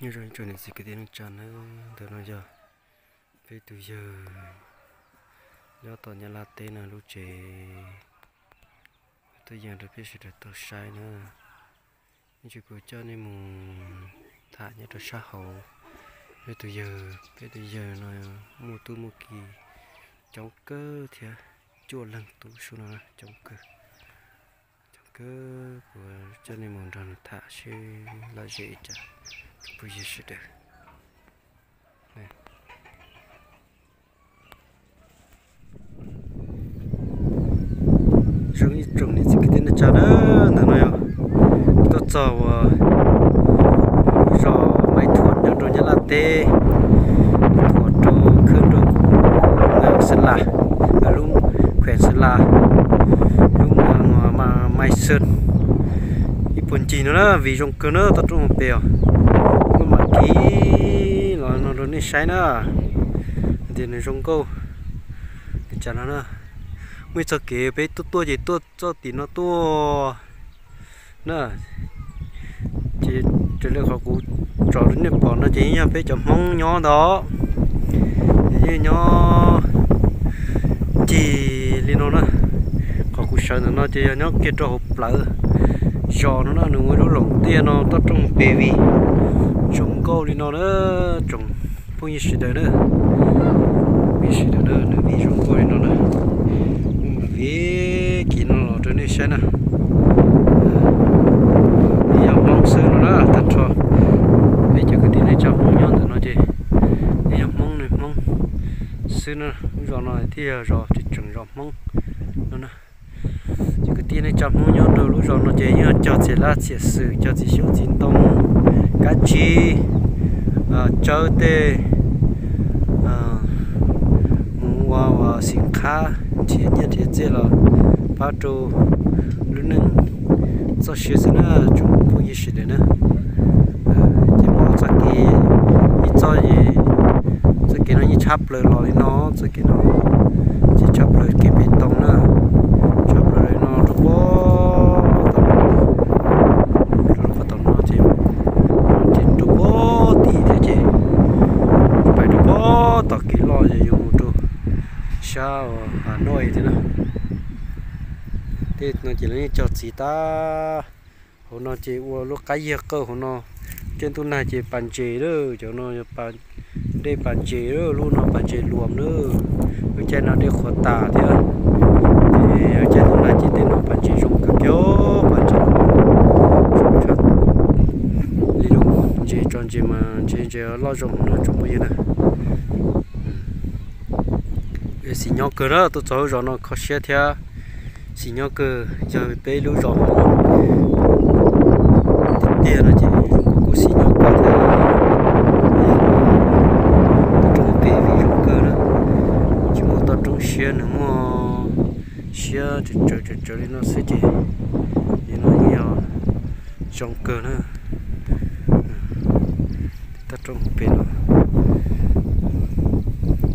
Nyob zoo ib tsoom niam txiv kwv tij neej tsa na, ntawm no yog peb tus yawg nyob tom Nyab Laj teb no lub tsev, tuaj yees rau peb sawv daws tau saib na. Ib ntsis kuv coj nej mus tham nyob rau sab hauv. Peb tus yawg, peb tus yawg no muaj tub muaj ki coob kawg thiab, cuaj leeg tub sub no coob kawg. Coob kawg, kuv coj nej mus nrog nws tham seb lom zem li cas, phooj ywg sawv daws. Zoo ib tsoom niam txiv kwv tij neej tsa na, ntawm no yog tuaj txog uas zos Maiv Thuam nyob rau Nyab Laj teb, Thuam rau khwb rau Xeem Las, lub khuees Xeem Las, lub Maiv Xeem, ib puag ncig no na, vim zoo kawg na toj roob hauv pes os. Kuv mam kiv los no rau nej saib na, hais tias nws zoo nkauj li cas no na. Muaj ib txoj kev peb tuaj tuaj ces tuaj txoj tim no tuaj na. Ces raws li qhov kuv tsom rau nej pom no ces yeej yog peb cov Hmoob nyob ntawd, ces yeej nyob ncig li no na. Qhov kuv sawv ntawm no ces yog nyob kiag rau hauv plawv zos no na, nws ua lub loos tiaj no toj roob pes vim zoo nkauj li no na, tsoom phooj ywg sawv daws na. Phooj ywg sawv daws na, nws vim zoo nkauj li no na. Kuv mam vim kiv no los rau nej saib na. Nws yog Hmoob xwb no na, tag nrho peb cov kwv tij neej tsa Hmoob nyob ntawm no ces nws yog Hmoob, nws Hmoob xwb na. Lub zos no thiaj yog zos tseem tseem zos Hmoob no na. Ces kwv tij neej tsa Hmoob nyob rau lub zos no ces yeej yog cog txiam laj txiam xwm, cog txiv xyoob txiv ntoo, kab tsib, tsawb tej, mus ua xim qhab nrhiav nyiaj nrhiav txiaj los pab rau lub neej txoj sia xwb na, tsoom phooj ywg sawv daws na. Ces muaj txoj kev, ib txoj, txoj kev no yeej tshab plaws los li no, txoj kev no ces tshab plaws kev pes toos na, tshab plaws li no rau puag tom no, rau puag tom no ces, ces rau puag tim thiab ces pais rau puag tom kev loj ces yuav mus rau sab Hav Nois thiab na. Tej no ces lawv yeej cog txiv tag. Hauv no ces ua lub qab yiag qawj hauv no, caij ntuj nag ces pas ntses lawm, cov no yog dej pas ntses lawm, lub no pas ntses luam lawm. Lub caij no dej qhuav tas thiab, ces caij ntuj nag ces tej no pas ntses zoo kawg kiag, pas ntses zoo tshaj li lub ntses tso ntses mas ntses ntses loj zoo no tsoom phooj ywg na. Xis nyob kawg na, tuaj txog lub zos no kho siab thiab xis nyob kawg, yog peb lub zos Hmoob tiag tiag no ces kuj xis nyob kawg thiab. Toj roob pem vim zoo kawg na, tsis muaj toj roob siab, nws muaj siab tsawv tsawv tsawv li no xwb ces, ces no yeej yog zoo kawg na. Toj roob pem no,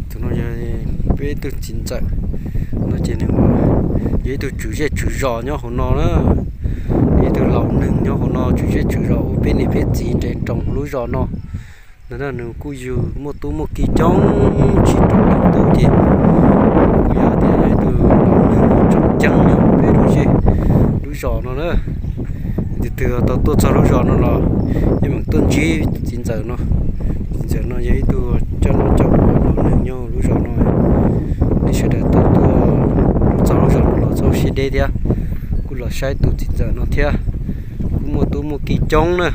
tus no yog peb ib tug txiv ntxawm no ces nws yog ib tug tswv zej tswv zos nyob hauv no na, ib tug laus neeg nyob hauv no tswv zej tswv zos ua peb niam peb txiv nres nroos hauv lub zos no. Ntawm no nws kuj yug muaj tub muaj ki coob tsis raug leej twg ces kuj yog tias yog ib tug laus neeg tseem ceeb nyob hauv peb lub zej lub zos no na. Tus twg tau tuaj txog lub zos no los yeej meem tuaj ntsib txiv ntxawm no. Txiv ntxawm no yog ib tug coj noj coj ua laus neeg nyob lub zos no. Nej sawv daws tau tuaj txog lub zos no los txhob siab deb thiab, kuj los saib tus txiv ntxawm no thiab. Kuj muaj tub muaj ki coob na.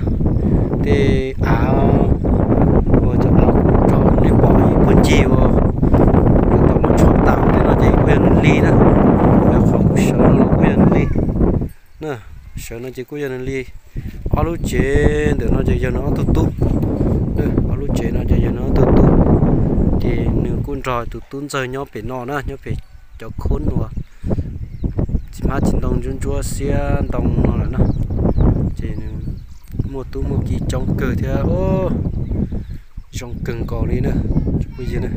Tej av uas cov av kuv tsom nej pom ib puag ncig uas tau muab tsho tas tej no ces kuj yog nws li na. Yog qhov kuv sawv no los kuj yog nws li na. Sawv no ces kuj yog nws li. Ob lub tsev ntawm no ces yog nws ob tug tub. Ob lub tsev no ces yog nws ob tug tub. Ces nws kuj nrog tus tub ntxawg nyob pem no na, nyob pem cov khoob uas txiv hmab txiv ntoo ntsuab ntsuab xiab ntoo no lawm na. Ces nws muaj tub muaj ki coob kawg thiab, zoo kawg nkaus li na. Phooj ywg na,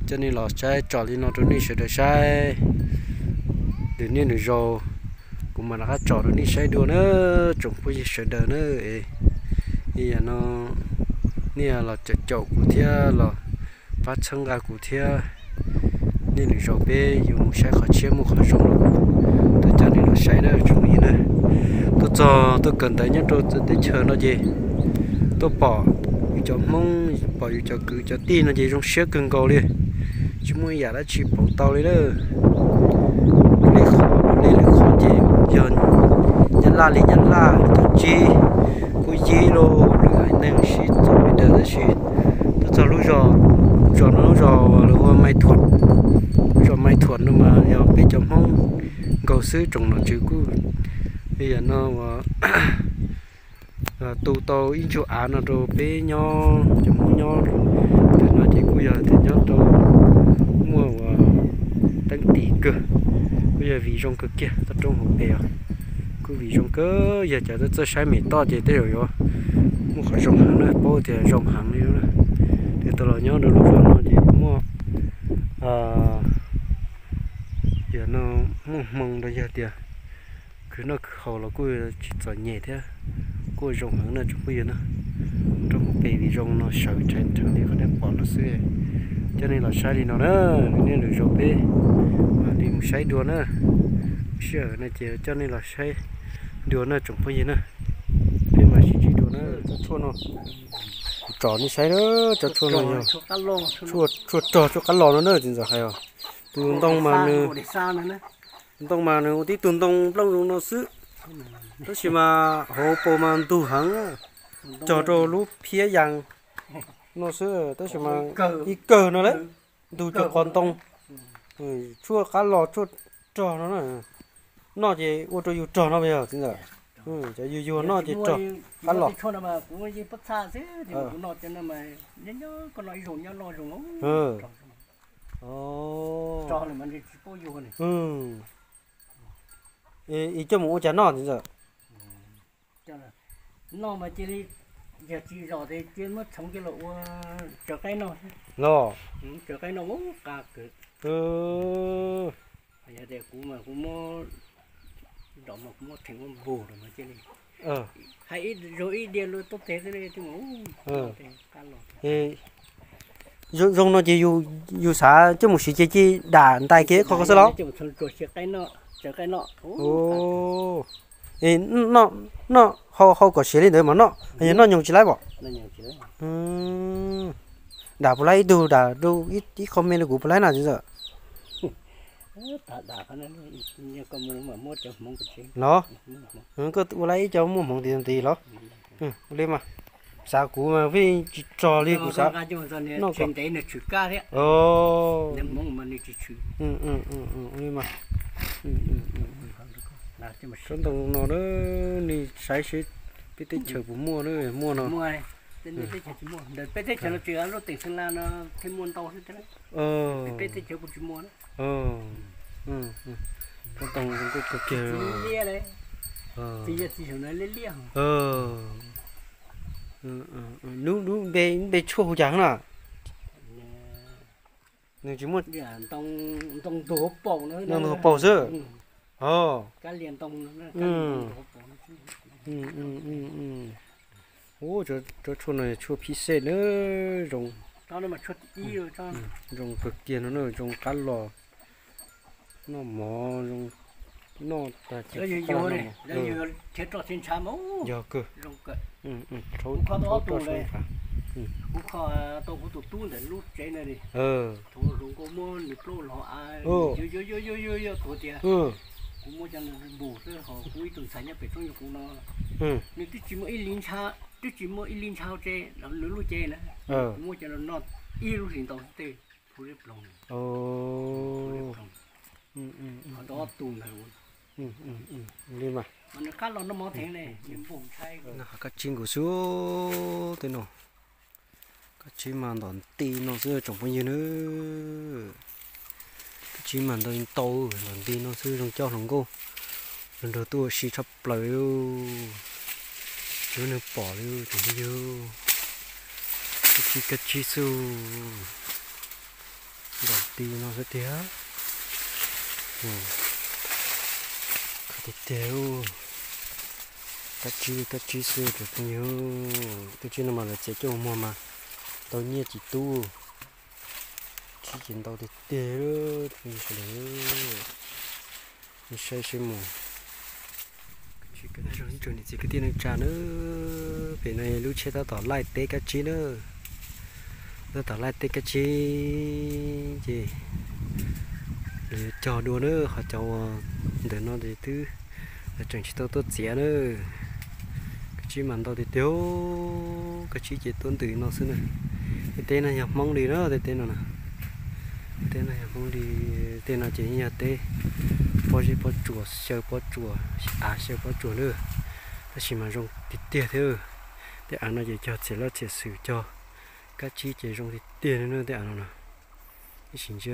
coj nej los saib tsom li no rau nej sawv daws saib. Lwm niaj lwm zaus kuv mam rov qab tsom rau nej saib dua na, tsoom phooj ywg sawv daws na. Yam no Nej los caum caum kuv thiab los pab txhawb nqa kuv thiab. Nej lwm zaus peb yuav mus saib qhov tshiab muaj qhov zoo los kuv tuaj coj nej los saib na tsoom phooj ywg na. Tuaj txog tuaj kawm ntawv nyob rau txawv teb chaws no ces tuaj pom yus cov Hmoob, pom yus cov kwv cov tij no ces zoo siab kawg nkaus li. Tsis muaj ib yam dab tsi pauv tau li na. Lwm qhov, lwm qhov ces yog Nyab Laj li Nyab Laj, cov tsib kuj yib lauj, lwm haiv neeg sib txom li ntawd tab sis tuaj txog lub zos, zos no lub zos lawv hu ua Mai Thuam, lub zos Mai Thuam no mas yog peb cov Hmoob nkaus xwb, tsoom nom tswv kuj yam no uas tu tau ib ntsug av no rau peb nyob, cov Hmoob nyob ntawm no ces kuj yog tias nyob rau muaj uas teeb tim kawg, kuj yog vim zoo kawg kiag toj roob hauv pes os. Kuj vim zoo kawg, yog cov txawj saib mem toj ces tej zaum yuav muaj qhov zoo heev na, paub tias zoo heev li na. Tias tau los nyob rau lub zos no ces muaj, yog no muaj hmoo rau yog tias khwv noj khwv haus los kuj tsis txom nyem thiab, kuj zoo heev na tsoom phooj ywg na. Roob hauv pes vim zoo no sawv tshaj nrheev li qhov nej pom no xwb. Coj nej los saib li no na, nej lwm zaus peb mam li mus saib dua na. Sij hawm no ces coj nej los saib dua na tsoom phooj ywg na. Peb mam sib ntsib dua na. Cov tshuaj no kuv tsom nej saib na, cov tshuaj no yog tshuaj rog tshuaj qab los no na txiv ntxawm hais os. Tus ntoo mas nws, tus ntoo mas nws ua tib tug ntoo nplooj zoo no xwb, tab sis mas hauv paus mas ntug heev, cog rau lub phiab yas no xwb tab sis mas ib kawg no lawm, ntug cuag qos ntoo. Tshuaj qab los tshuaj rog no na, noj ces ua rau yus rog no yog txiv ntxawm. Cov yus yuag noj ces rog qab los. Ib coj mus ua cas noj txiv ntxawm? Noj mas cia li, yog tsis zom ces cia muab txhoov coj los ua tsaws qaib noj. Los, tsaws qaib noj ua qa kawg. Yog tias kuv mas kuv muab, zom mas kuv muab theem ua npug rau mas cia li hais ib zaug ib diav luag tuaj teg xwb li. Zoo no ces yus xav coj mus siv ces cia li dam ntais kiag qhov ko xwb los? Noj, hau kom siav li ntawd mas noj, yog noj nyoos tsis laib pom. Dam puas laib ib tug, dam rau ib qho me rau kuv puas laib na txiv ntxawm? Los, koj ua laib ib co muaj hmoov tis tis los? Ua li mas, xav kuv mas vij tsis tso li kuv xav noj kom ntev nws tshwm kab thiab. Li mas, tsob ntoo no na, nej saib seb peb teb chaws puas muaj na, muaj no. Peb teb chaws no tsis, lub teem Xeev Las no thiaj muaj ntau xwb, peb teb chaws kuj tsis muaj. Tsob ntoo zoo nkauj kawg kiag. Txiv yog txiv saum no liab liab. Nub, nub npe tshuaj hu cas na? Nws tsis muaj. Ntoo ntug hauv paus xwb. Ua, tsob tshuaj no tshuaj phib xej na, zoo, zoo kawg kiag no na, zoo qab los noj mov, zoo noj tag ces yog kawg. Kuv kho tau kuv tus tub ntawm lub tsev na li. Thaum zoo nkauj muab nws plaub los a, yuav yuav yuav yuav yuav tuav tias kuv muab cov npus xwb ho kuv ib tug ntxhais nyob pem roob nyuj qus no, nws twb tsis muaj ib li ntsha, twb tsis muaj ib li ntsha hauv tsev, nws lub cev na, kuv muab cov no noj ib lub hlis ntau tej phu li ploog. Ho tau ob tug ntawd. Li mas, nws qab los noj mov theev ne, nws npog ntshai. Kab tsib nkaus xwb tej no. Kab tsib mas ntom nti no xwb tsoom phooj ywg na. Kab tsib mas ntau ntau, ntom nti no xwb zoo coj hluas nkauj, zoo nraug tuaj ua si tshaj plaws li. Tsis muaj neeg pom li tsoom phooj ywg. Kab tsib, kab tsib xwb. Ntom nti no xwb tiag. Qab tiag tiag. Kab tsib, kab tsib xwb tsoom phooj ywg. Twb tsis no mas lawv txiav coj mus muag mas Tau nyiaj tsis tub, kab tsib ces ntau tiag tiag. Sawv daws saib seb mus. Niam txiv kwv tij neej tsa na, pem no lub tsheb tab tom laij teb kab tsib na, tab tom laij teb kab tsib ces lawv yuav cog dua na, ho cov uas ntawm no ces twb tseem tsis tau tuaj txiav na. Kab tsib mas ntau tiag tiag, kab tsib ces tuab ntws no xwb na. Tej teb no yog Hmoob li na, tej teb no na. Tej teb no yog Hmoob li, tej no ces yeej yog teb pob zeb pob tsuas, xyaw pob tsuas, av xyaw pob tsuas na. Tab sis mas zoo tiag tiag thiab. Tej av no ces cog txiam laj txiam xwm cog kab tsib ces zoo tiag tiag li na tej av no na. Ib sim ntsia,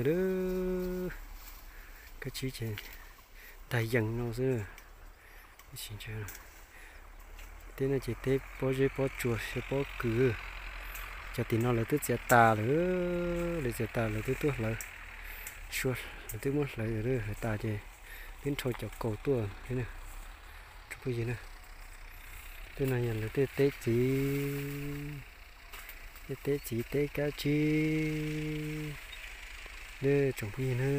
kab tsib ces ntag yees no xwb. Ib sim ntsia, teb no ces teb pob zeb pob tsuas xyaw pob kws. Cov tim no lawv twb txiav tas lawm, lawv txiav tas lawv twb tuaj hlawv, lawv twb muab hlawv, hlawv tas ces twb nrhau cov kaus tuaj thiab. Tsoom phooj ywg na, tej no yog lawv tej teb txiv, tej teb txiv teb kab tsib na tsoom phooj ywg na.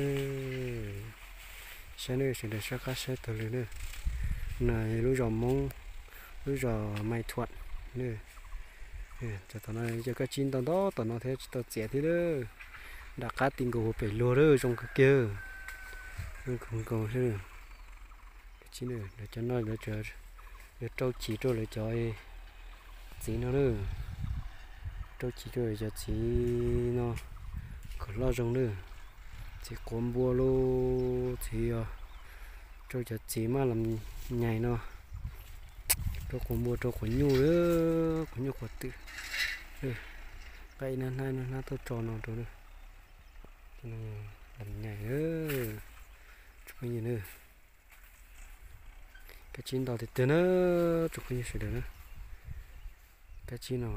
Saib na, sawv daws soj qab saib taug lw na. No lub zos Hmoob, lub zos Mai Thuam na. Cov tom no cov kab tsib ntau ntau tom no thiab tsis tau txiav thiab lawm. Nram qab ti nkaus huv pem luag lawm, zoo kawg kiag, zoo kawg nkaus thiab. Kab tsib, cov no yuav rau chiv rau lawv cov txiv no na, rau chiv rau lawv cov txiv no kom loj zoo na. Txiv quav npua lauj, txiv yog rau cov txiv maj lam nyais no, rau quav npua rau quav nyuj, quav nyuj quav twm. Nqa ib hnab hnab hnab tuaj tso no rau, lam nyais, tsoom phooj ywg na. Kab tsib ntau tiag tiag na, tsoom phooj ywg sawv daws na. Kab tsib no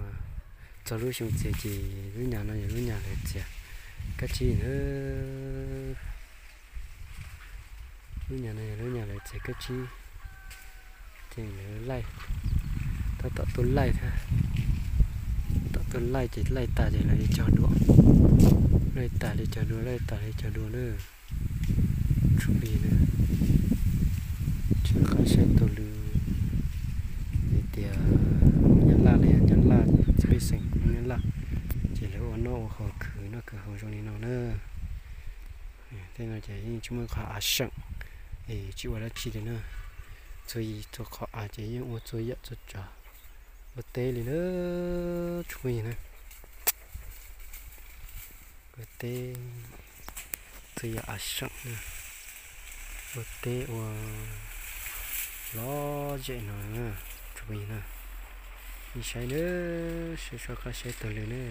txog lub xyoo txiav ces lub nyam no yog lub nyam lawv txiav kab tsib na. Lub nyam no yog lub nyam lawv txiav kab tsib, ces lawv laij, tab tom tuaj laij thiab, tab tom tuaj laij ces laij tas ces lawv li cog dua, laij tas li cog dua, laij tas li cog dua na. Tsoom phooj ywg na, soj qab saib taug lw hais tias Nyab Laj los yog Nyab Laj, txhua pej xeem Nyab Laj ces lawv ua noj ua haus khwv noj khwv haus zoo li no na. Tej no ces yeej tsis muaj qhov av seem, es tsis ua dab tsi li na. Txhua, txhua qhov av ces yeej ua txhua yam txhua tsav, ua teb li na, tsoom phooj ywg na. Ua teb, txhua yam av seem na, ua teb ua lom zem no, tsoom phooj ywg na. Nej saib na, soj qab saib taug lw na.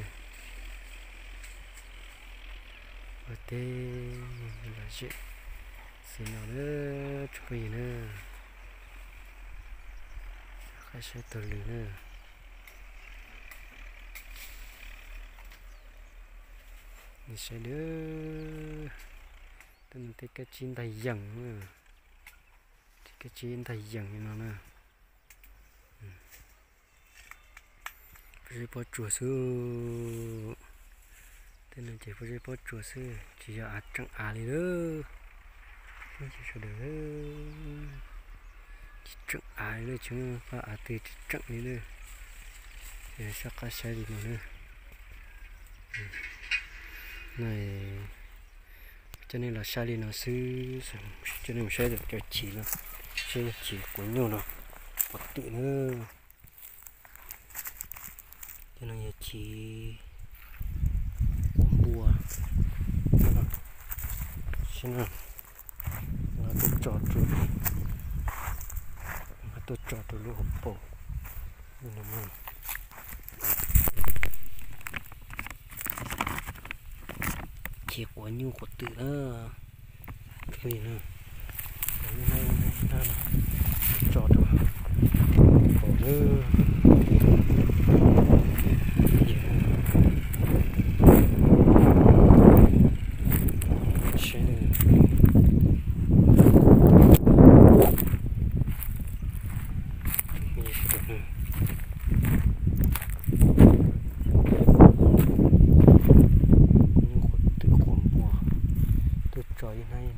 Ua teb lom zem xwb no na, tsoom phooj ywg na. Soj qab saib taug lw na. Nej saib na, tej no tej kab tsib ntag yees, tej kab tsib ntag yees li no na. Pob zeb pob tsuas xwb, tej no ces pob zeb pob tsuas xwb, tsis yog av tseem av li lawm. Sawv daws, tsis tseem av li lawm, tsis muaj qhov av twg tsis tseem li lawm. Soj qab saib li no na. Coj nej los saib li no xwb, coj nej mus saib cov chiv no, saib chiv quav nyuj no, quav twm na. Cov no yog chiv quav npua, sib no, nqa tuaj tso rau, nqa tuaj tso rau lub hauv paus. Chiv quav nyuj quav twm na, tso rau hauv paus na.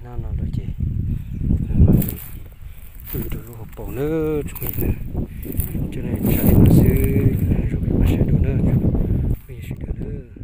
No no lawm ces pw rau lub hauv paus na tsoom phooj ywg na. Coj nej tshaj li no xwb, zoo peb pab sawv daws na, peb sawv daws na.